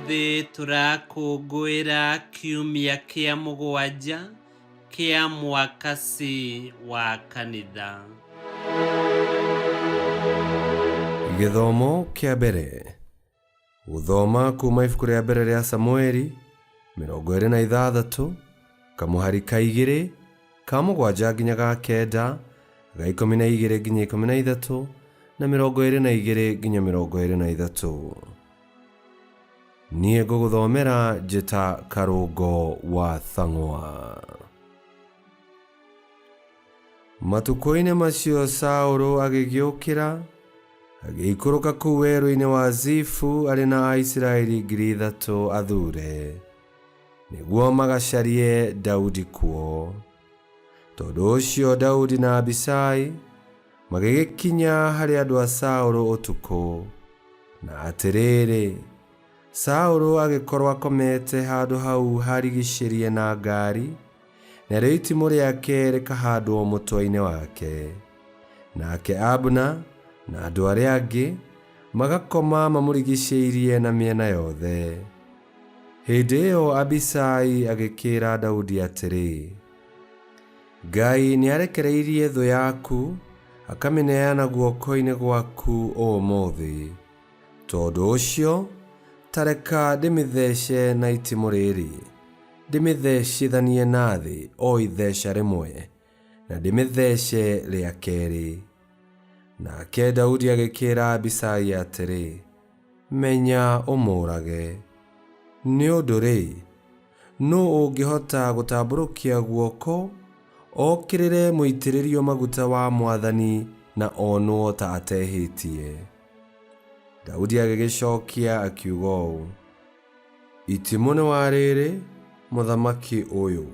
Ũmũthĩ tũrakũngũĩra kiumia kĩa mũgwanja kĩa mwaka C wa kanitha. Gĩthomo kĩa mbere. Gũthoma kuma ibuku rĩa mbere rĩa Samueli 26, kamũhari ka 2, ka 7 nginya ga 9, ga 12 nginya 13, na 22 nginya 23. Niĩ ngũgũthomera njĩta Karũngo wa Thang'wa. Matukũ-inĩ macio Saũlũ agĩgĩũkĩra, agĩikũrũka kũu werũ-inĩ wa Zifu arĩ na Aisiraeli 3,000 athuure, nĩguo magacarie Daudi kuo. Tondũ ũcio Daudi na Abishai magĩgĩkinya harĩ andũ a Saũlũ ũtukũ. Na atĩrĩrĩ, Saũlũ agĩkorwo akomete handũ hau harigicĩrie na ngari, narĩo itimũ rĩake rĩkahandwo mũtwe-inĩ wake. Nake Abuna na andũ arĩa angĩ magakoma mamũrigicĩirie na mĩena yothe. Hĩndĩ ĩyo Abishai agĩkĩĩra Daudi atĩrĩ, Ngai nĩarekereirie thũ yaku akamĩneana guoko-inĩ gwaku ũmũthĩ. Tondũ ũcio, ta reka ndĩmĩthece na itimũ rĩrĩ, ndĩmĩthecithanie na thĩ o itheca rĩmwe, na ndĩmĩthece rĩa kerĩ. Nake Daudi agĩkĩĩra Abishai atĩrĩ, Menya ũmũũrage. Nĩ ũndũ-rĩ, nũ ũngĩhota gũtambũrũkia guoko okĩrĩre mũitĩrĩrio maguta wa Mwathani na onwo ta atehĩtie? Daudi agĩgĩcokia akiuga ũũ, Itimũ nĩ wa rĩrĩ, mũthamaki ũyũ.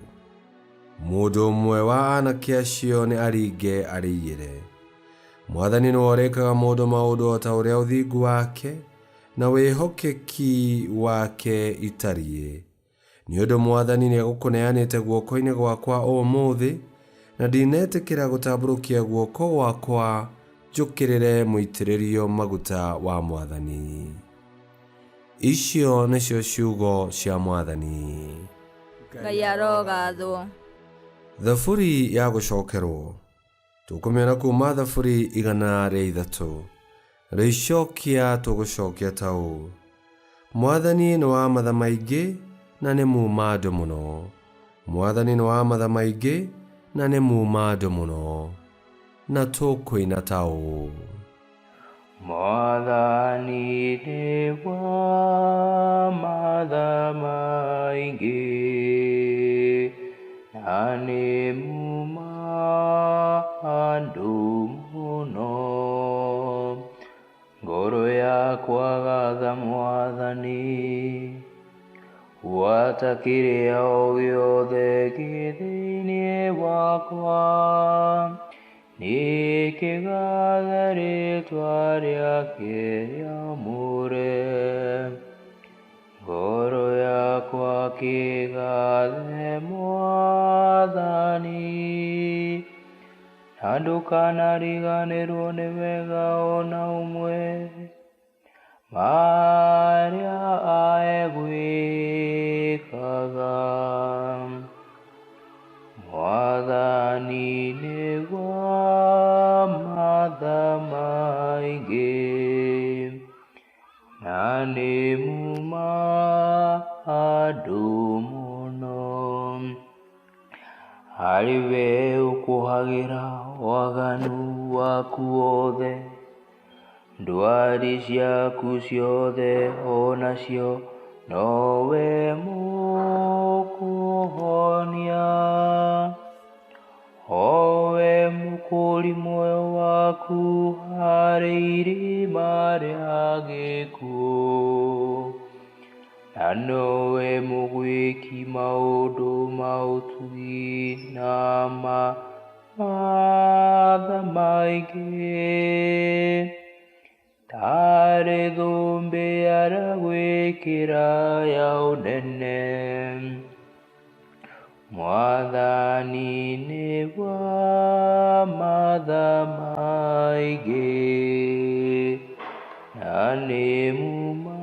Mũndũ ũmwe wa anake acio nĩ aringe arĩiyĩre. Mwathani nĩwe ũrĩkaga mũndũ maũndũ o ta ũrĩa ũthingu wake na wĩhokeki wake itariĩ. Nĩ ũndũ Mwathani nĩegũkũneanĩte guoko-inĩ gwakwa ũmũthĩ, na ndinetĩkĩra gũtambũrũkia guoko gwakwa njũkĩrĩre mũitĩrĩrio maguta wa Mwathani. Icio nĩcio ciugo cia Mwathani. Ngai arogathwo. Thaburi ya gũcokerwo. Tũkũmĩona kuma Thaburi 103. Rĩicokia tũgũcokia ta ũũ: Mwathani nĩ wa matha maingĩ na nĩ muuma andũ mũno. Mwathani nĩ wa matha maingĩ na nĩ muuma andũ mũno. Na tũkũina ta ũũ: Mwathani nĩ wa matha maingĩ na nĩ muuma andũ mũno. Ngoro yakwa gatha Mwathani, gwata kĩrĩa o gĩothe gĩ thĩinĩ wakwa, nĩkĩgathe rĩĩtwa rĩake rĩamũre. Ngoro yakwa kĩgathe Mwathani, na ndũkanariganĩrwo nĩ wega ona ũmwe marĩa aegwĩkaga. Mwathani nĩ wa matha maingĩ na nĩ muuma andũ mũno. Harĩ we ũkuohagĩra waganu waku wothe, ndwari ciaku ciothe onacio nowe mũkũhonia. Owe mũkũũri muoyo waku harĩ irima rĩa gĩkuũ, na nowe mũgwĩki maũndũ ma ũtugi na ma matha maingĩ. Tarĩ thũmbĩ aragwĩkĩra ya ũnene. Mwathani nĩ wa matha maingĩ na nĩ muuma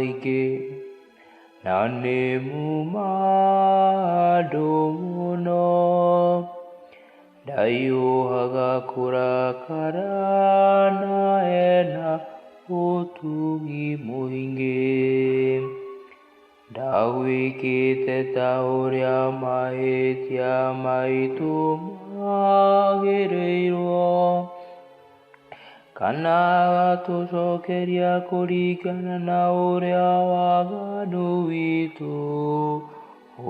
maingĩ na nĩ muuma andũ mũno ndahiũhaga kũrakara na ena ũtugi mũingĩ ndagwĩkĩte ta ũrĩa mahĩtia maitũ magĩrĩirwo kana agatũcokeria kũringana na ũrĩa waganu witũ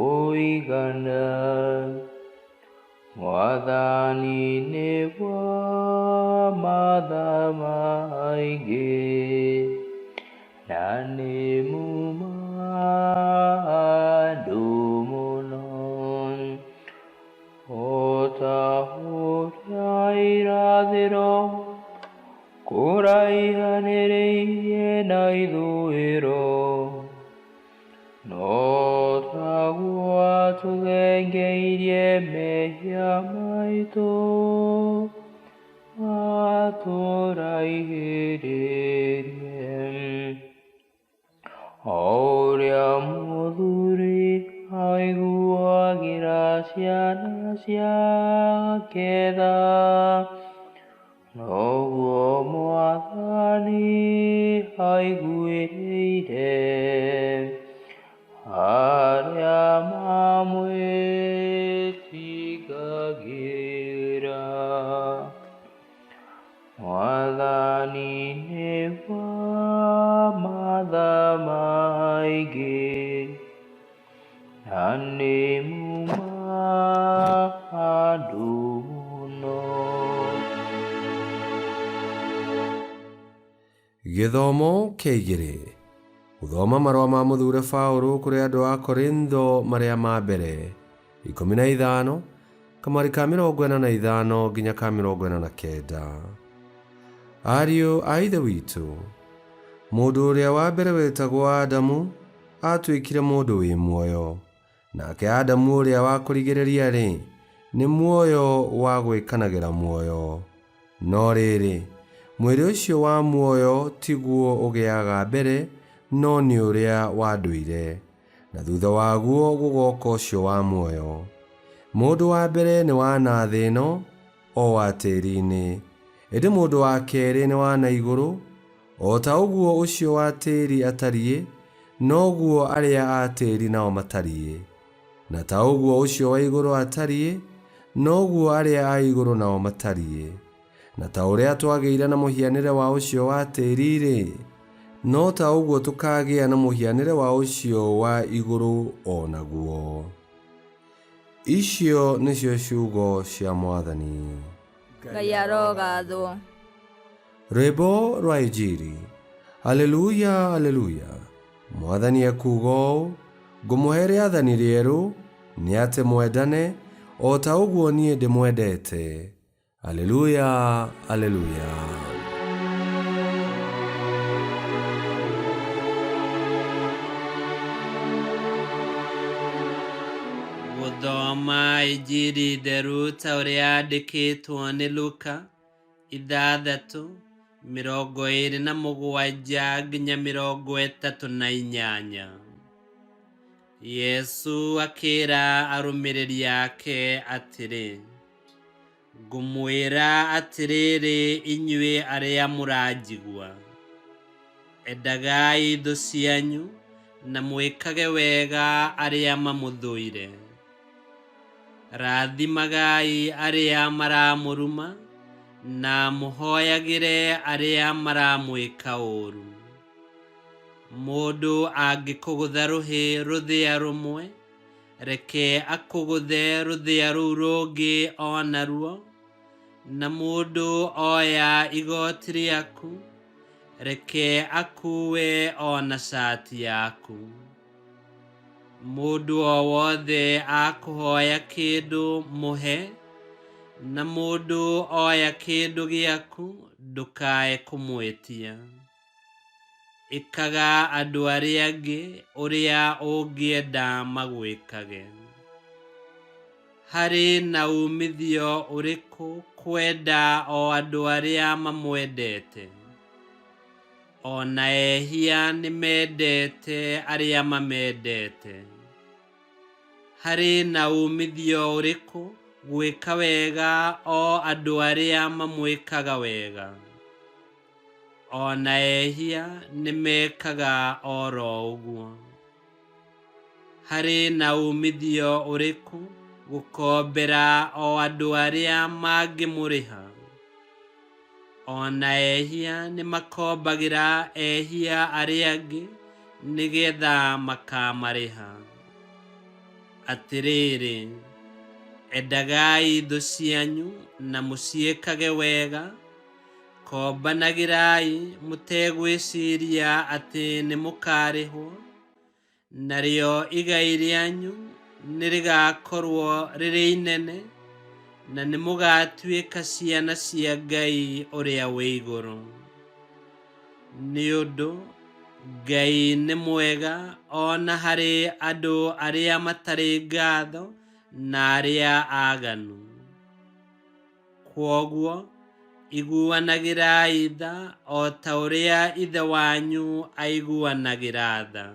ũigana. Mwathani nĩ wa matha maingĩ na nĩ muuma andũ mũno o ta ũrĩa irathĩro kũraihanĩrĩirie na ithũĩro no taguo atũthengeirie mehia maitũ atũraihĩrĩrie o ũrĩa mũthuri aiguagĩra ciana ciake tha noguo Mwathani aiguĩrĩire arĩa mamwĩtigagĩra. Mwathani nĩ wa matha maingĩ na nĩ muuma andũ mũno. Gĩthomo kĩa igĩrĩ gũthoma marũa ma mũthure Paũlũ kũrĩ andũ a Korintho marĩa ma mbere 15 kamari ka 45 nginya ka 49. Ariũ a Ithe witũ, mũndũ ũrĩa wa mbere wetagwo Adamu atuĩkire mũndũ wĩ muoyo, nake Adamu ũrĩa wa kũrigĩrĩria-rĩ, nĩ muoyo wa gwĩkanagĩra muoyo. No rĩrĩ, mwĩrĩ ũcio wa muoyo tiguo ũgĩaga mbere, no nĩ ũrĩa wa ndũire, na thutha waguo gũgoka ũcio wa muoyo. Mũndũ wa mbere nĩ wa na thĩ ĩno, o wa tĩri-inĩ, ĩndĩ mũndũ wa kerĩ nĩ wa na igũrũ. O ta ũguo ũcio wa tĩri atariĩ, noguo arĩa a tĩri nao matariĩ, na ta ũguo ũcio wa igũrũ atariĩ, noguo arĩa a igũrũ nao matariĩ. Na ta ũrĩa twagĩire na mũhianĩre wa ũcio wa tĩri-rĩ, no ta ũguo tũkagĩa na mũhianĩre wa ũcio wa igũrũ o naguo. Icio nĩcio ciugo cia Mwathani. Ngai arogathwo. Rwĩmbo rwa Injiri. Haleluya, haleluya. Mwathani ekuuga ũũ, ngũmũhe rĩathani rĩerũ, nĩ atĩ mwendane o ta ũguo niĩ ndĩmwendete. Haleluya, haleluya. Gũthoma Injiri theru ta ũrĩa yandĩkĩtwo nĩ Luka 6:27 nginya 38. Yesu akĩra arũmĩrĩri ake atĩrĩ, ngũmwĩra atĩrĩrĩ inyuĩ arĩa mũranjigua, endagai thũ cianyu na mwĩkage wega arĩa mamũthũire. Rathimagai arĩa maramũruma na mũhoyagĩre arĩa maramwĩka ũũru. Mũndũ angĩkũgũtha rũhĩ rũthĩa rũmwe, reke akũgũthe rũthĩa rũu rũngĩ o naruo, na mũndũ oya igoti rĩaku, reke akuue o na cati yaku. Mũndũ o wothe akũhoya kĩndũ mũhe, na mũndũ oya kĩndũ gĩaku ndũkae kũmwĩtia. Ĩkaga andũ arĩa angĩ ũrĩa ũngĩenda magwĩkage. Harĩ na umithio ũrĩkũ kwenda o andũ arĩa mamwendete? O na ehia nĩmendete arĩa mamendete. Harĩ na uumithio ũrĩkũ gwĩka wega o andũ arĩa mamwĩkaga wega? O na ehia nĩmekaga oro ũguo. Harĩ na uumithio ũrĩkũ gũkombera o andũ arĩa mangĩmũrĩha? O na ehia nĩmakombagĩra ehia arĩa angĩ nĩgetha makamarĩha. Atĩrĩrĩ, endagai thũ cianyu na mũciĩkage wega, kombanagĩrai mũtegwĩciria atĩ nĩmũkarĩhwo, narĩo igai rĩanyu nĩrĩgakorwo rĩrĩ inene, na nĩmũgatuĩka ciana cia Ngai ũrĩa wĩ igũrũ. Nĩ ũndũ Ngai nĩ mwega o na harĩ andũ arĩa matarĩ ngatho na arĩa aganu. Kwoguo iguanagĩrai tha o ta ũrĩa Ithe wanyu aiguanagĩra tha.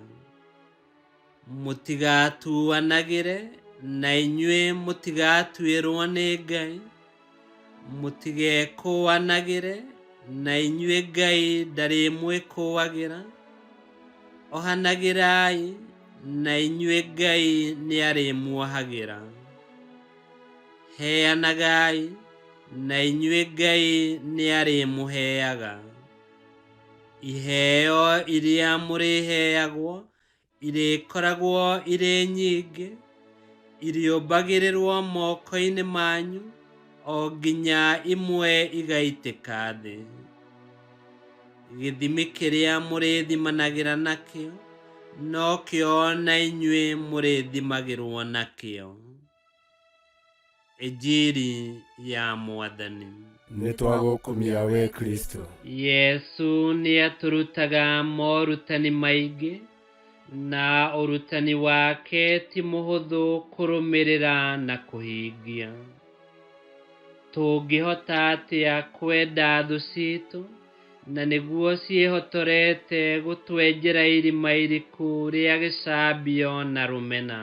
Mũtigatuanagĩre na inyuĩ mũtigatuĩrwo nĩ Ngai, mũtigekũũanagĩre na inyuĩ Ngai ndarĩmwĩkũũagĩra, ohanagĩrai na inyuĩ Ngai nĩarĩmuohagĩra. Heanagai na inyuĩ Ngai nĩarĩmũheaga. Iheo iria mũrĩheagwo irĩkoragwo irĩ nyingĩ, irĩũmbagĩrĩrwo moko-inĩ manyu o nginya imwe igaitĩka thĩ. Gĩthimi kĩrĩa mũrĩthimanagĩra nakĩo nokĩo na inyuĩ mũrĩthimagĩrwo nakĩo. Injiri ya Mwathani. Nĩtwagũkumia we Kristo. Yesu nĩatũrutaga morutani maingĩ, na ũrutani wake ti mũhũthũ kũrũmĩrĩra na kũhingia. Tũngĩhota atĩa kwenda thũ citũ na nĩguo ciĩhotorete gũtwenjera irima iriku rĩa gĩcambio na rũmena?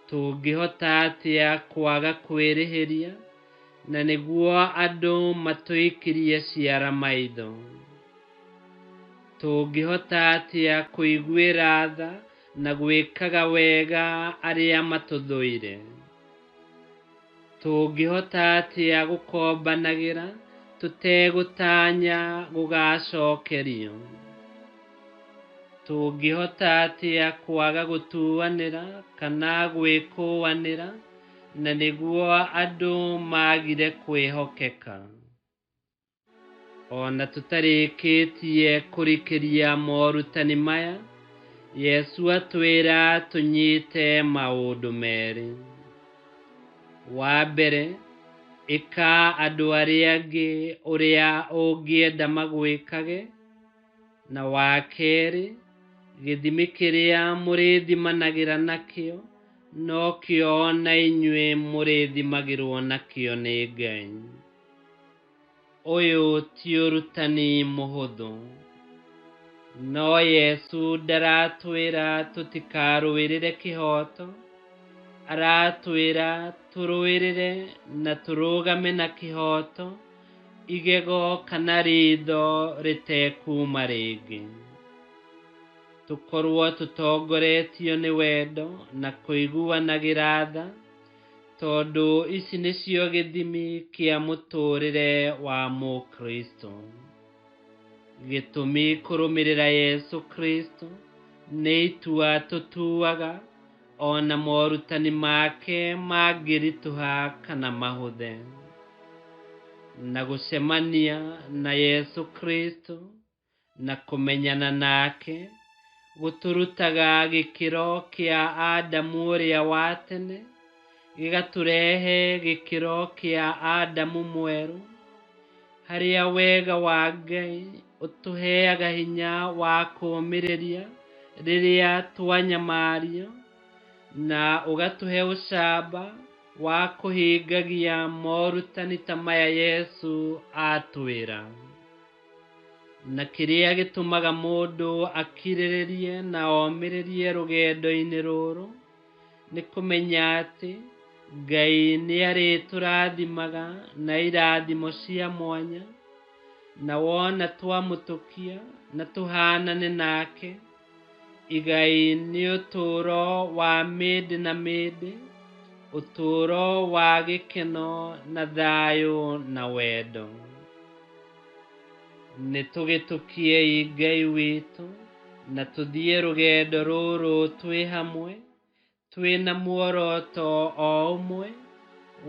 Tũngĩhota atĩa kwaga kwĩrĩhĩria na nĩguo andũ matũikirie ciara maitho? Tũngĩhota atĩa kũiguĩra tha na gwĩkaga wega arĩa matũthũire? Tũngĩhota atĩa gũkombanagĩra tũtegũtanya gũgacokerio? Tũngĩhota atĩa kwaga gũtuanĩra kana gwĩkũũanĩra na nĩguo andũ magire kwĩhokeka? O na tũtarĩkĩtie kũrikĩria morutani maya, Yesu atwĩra tũnyite maũndũ merĩ. Wa mbere, ĩka andũ arĩa angĩ ũrĩa ũngĩenda magwĩkage, na wa kerĩ, gĩthimi kĩrĩa mũrĩthimanagĩra nakĩo nokĩo na inyuĩ mũrĩthimagĩrwo nakĩo nĩ Ngai. Ũyũ ti ũrutani mũhũthũ, no Yesu ndaratwĩra tũtikarũĩrĩre kĩhooto, aratwĩra tũrũĩrĩre na tũrũgame na kĩhooto, igego kana ritho rĩtekuma rĩngĩ. Tũkorwo tũtongoretio nĩ wendo na kũiguanagĩra tha, tondũ ici nĩcio gĩthimi kĩa mũtũũrĩre wa Mũkristo. Gĩtũmi kũrũmĩrĩra Yesu Kristo nĩ itua tũtuaga o na morutani make mangĩritũha kana mahũthe. Na gũcemania na Yesu Kristo na kũmenyana nake gũtũrutaga gĩkĩro kĩa Adamu ũrĩa wa tene, gĩgatũrehe gĩkĩro kĩa Adamu mwerũ, harĩa wega wa Ngai ũtũheaga hinya wa kũũmĩrĩria rĩrĩa twanyamario, na ũgatũhe ũcamba wa kũhingagia morutani ta maya Yesu atwĩra. Na kĩrĩa gĩtũmaga mũndũ akirĩrĩrie na omĩrĩrie rũgendo-inĩ rũrũ nĩ kũmenya atĩ Ngai nĩ arĩtũrathimaga na irathimo cia mwanya, na wona twamũtũkia na tũhanane nake, igai nĩ ũtũũro wa mĩndĩ na mĩndĩ, ũtũũro wa gĩkeno na thayũ na wendo. Nĩ tũgĩtũkiei Ngai witũ na tũthiĩ rũgendo rũrũ twĩ hamwe, twĩna muoroto o ũmwe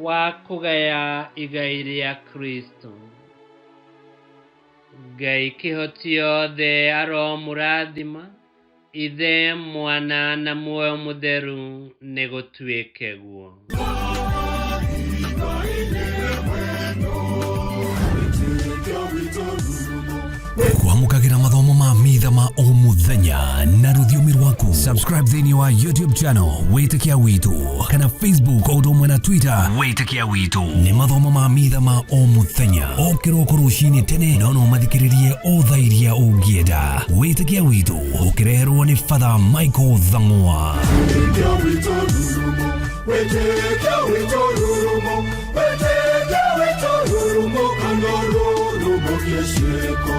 wa kũgaya igai rĩa Kristo. Ngai kĩhoti othe aromũrathima, Ithe, Mwana na Muoyo Mũtheru, nĩ gũtuĩke guo. Kwamũkagĩra mathomo ma mitha ma o mũthenya na rũthiomi rwaku. Subscribe thĩinĩ wa YouTube channel Wĩtĩkia Witũ kana Facebook o ũndũ ũmwe na Twitter Wĩtĩkia Witũ. Nĩ mathomo ma mitha ma o mũthenya o kĩroko rũcinĩ tene, no no mathikĩrĩrie o thaa iria ũngĩenda. Wĩtĩkia Witũ ũkĩreherwo nĩ Father Michael Thang'wa. Wĩtĩkia witũ rurumo, wĩtĩkia witũ rurumo, wĩtĩkia witũ rurumo, kana rurumo kĩciĩko.